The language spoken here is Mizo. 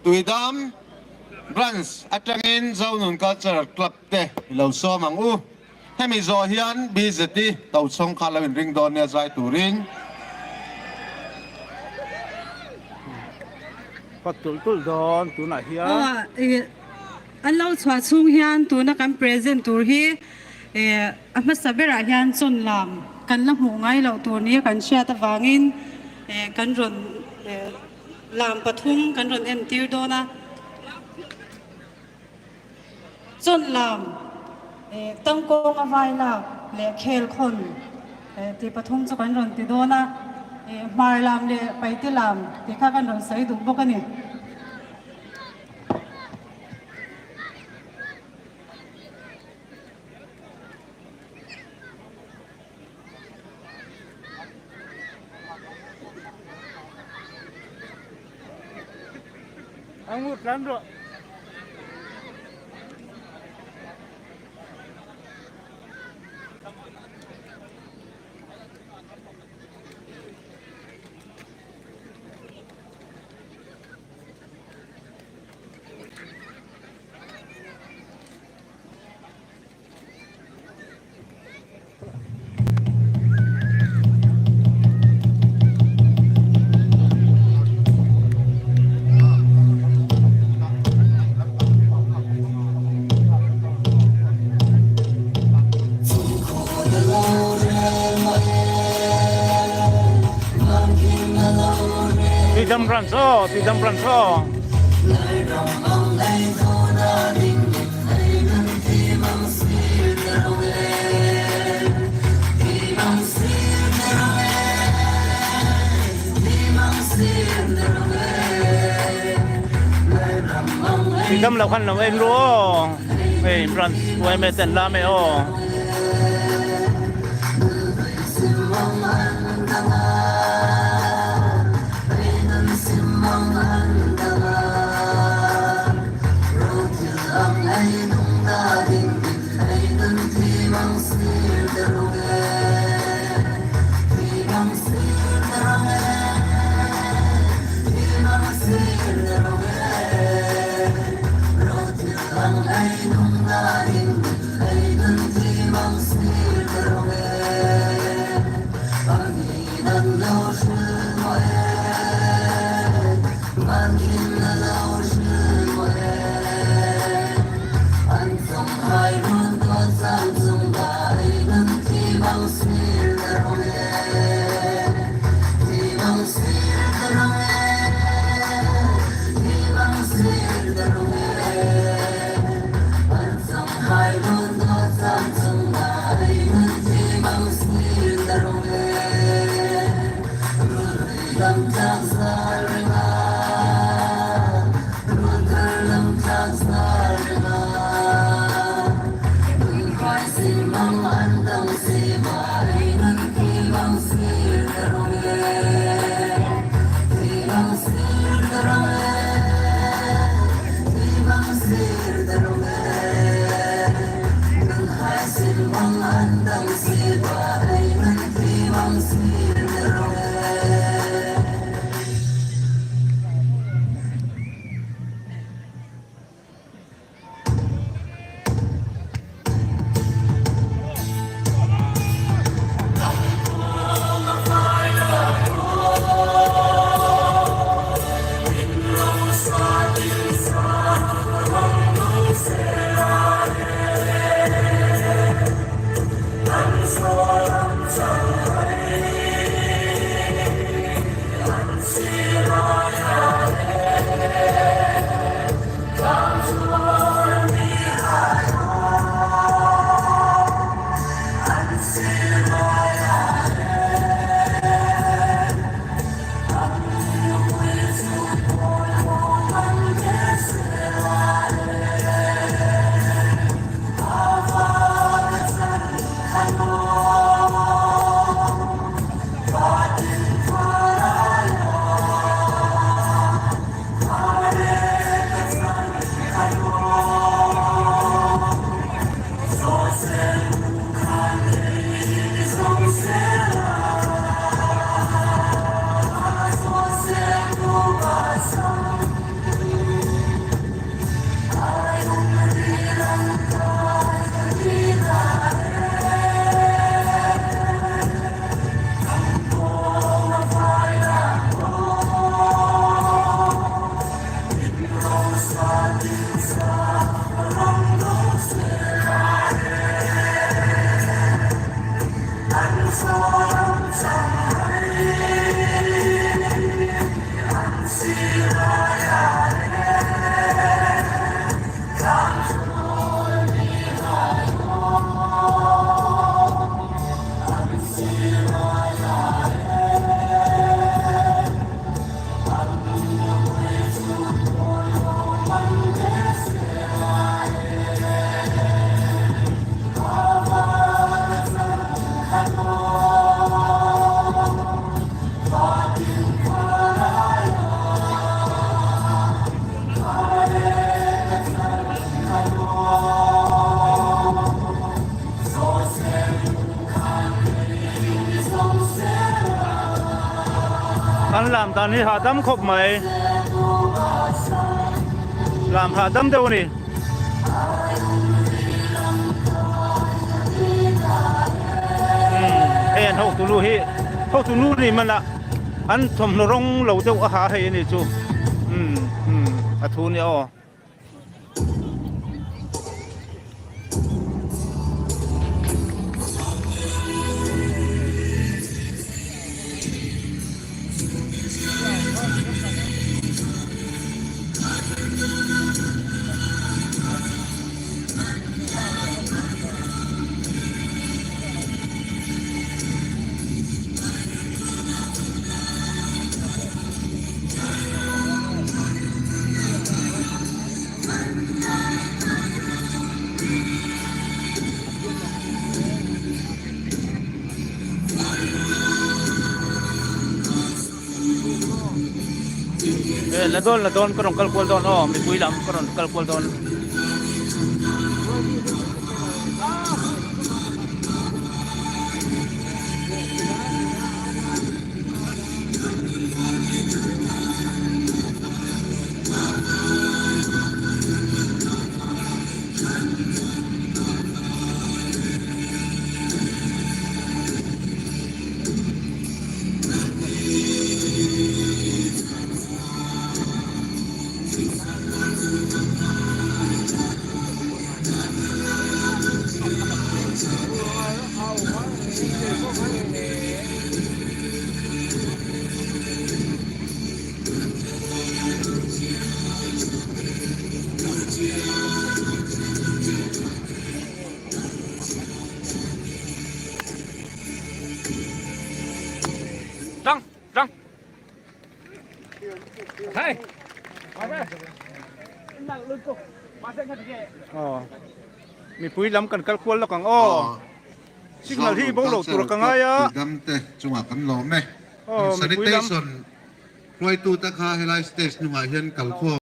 Tuidam Branch atangin Zonun Cultural Club te i lo sawm ang u. Hemi zawh hian BZI Tochhawng kha lo inring dawn nia zai turin. Hot tulh tulh dawn tunah hian. Aw an lo chhuah chhung hian tuna kan present tur hi a hmasa berah hian chawn lam kan la hmuh ngai loh tur nia kan hriat avangin kan rawn lam pathum kan rawn entir dawn a. Chawn lam tangkawng a vai lak leh khel khawn tih pathum chu kan rawn ti dawn a, hmar lam leh paite lam tih kha kan rawn sawi duh bawk a ni. Angur tlan rawh. Tuidam Branch aw, Tuidam Branch aw. Tuidam lo khan lo en ru aw, hei Branch yma ten lam e aw. An lam dan hi hahdam khawp mai. Lam hahdam deuh a ni. Hei an hotu nu hi hotu nu ni man a an thawmhnaw rawng lo deuh a ha hei a ni chu umm umm a thu nia aw. La dawn la dawn ka rawn kal kual dawn aw mipui lam ka rawn kal kual dawn. Rang, rang. Hey. Aw. Mipui lam kan kal kual lawk ang aw. Signal hi bo lo tur ka ngai a. Tuidam te chungah kan lawm e. Sanitation hruaitute kha helai stage hnungah hian kal khawm.